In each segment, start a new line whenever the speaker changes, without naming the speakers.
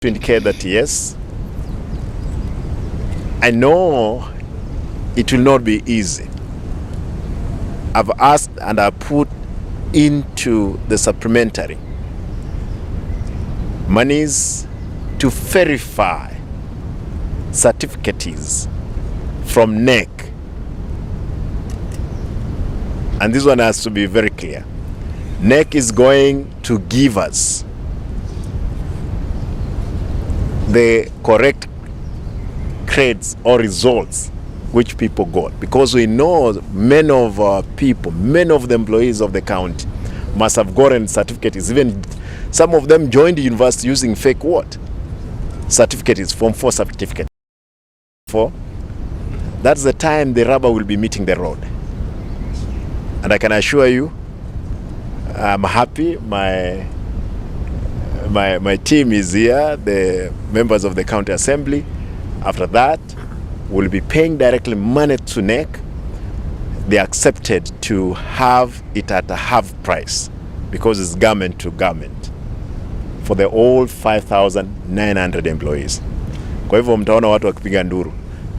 To indicate that yes, I know it will not be easy. I've asked and I put into the supplementary monies to verify certificates from KNEC. And this one has to be very clear. KNEC is going to give us the correct grades or results which people got, because we know many of our people, many of the employees of the county must have gotten certificates. Even some of them joined the university using fake what? Certificates, Form 4 certificate. For that's the time the rubber will be meeting the road. And I can assure you, I'm happy my team is here, the members of the county assembly. After that, we'll be paying directly money to KNEC. They accepted to have it at a half price because it's government to government for the all 5,900 employees. Kwa hivyo mtaona watu wakipiga nduru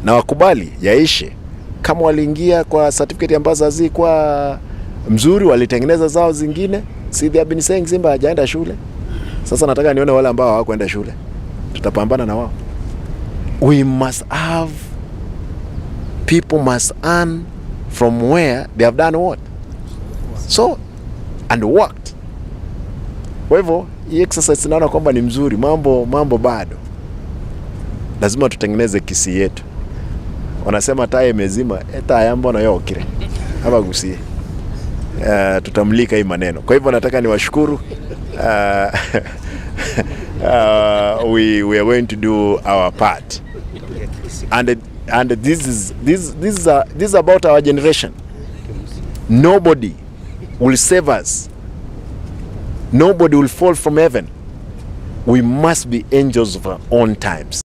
na wakubali yaishe. Kama waliingia kwa certificate ambazo hazikuwa mzuri, walitengeneza zao zingine. See, they have been saying Simba hajaenda shule. Sasa nataka nione wale ambao hawakuenda shule, tutapambana na wao. We must have people must earn from where they have done what so and worked. Kwa hivyo hii exercise naona kwamba ni mzuri, mambo bado lazima tutengeneze Kisii yetu. Wanasema taa imezima, taa ya mbona yokire hapa gusie. Tutamulika hii maneno. Kwa hivyo nataka niwashukuru we are going to do our part and this is about our generation. Nobody will save us. Nobody will fall from heaven. We must be angels of our own times.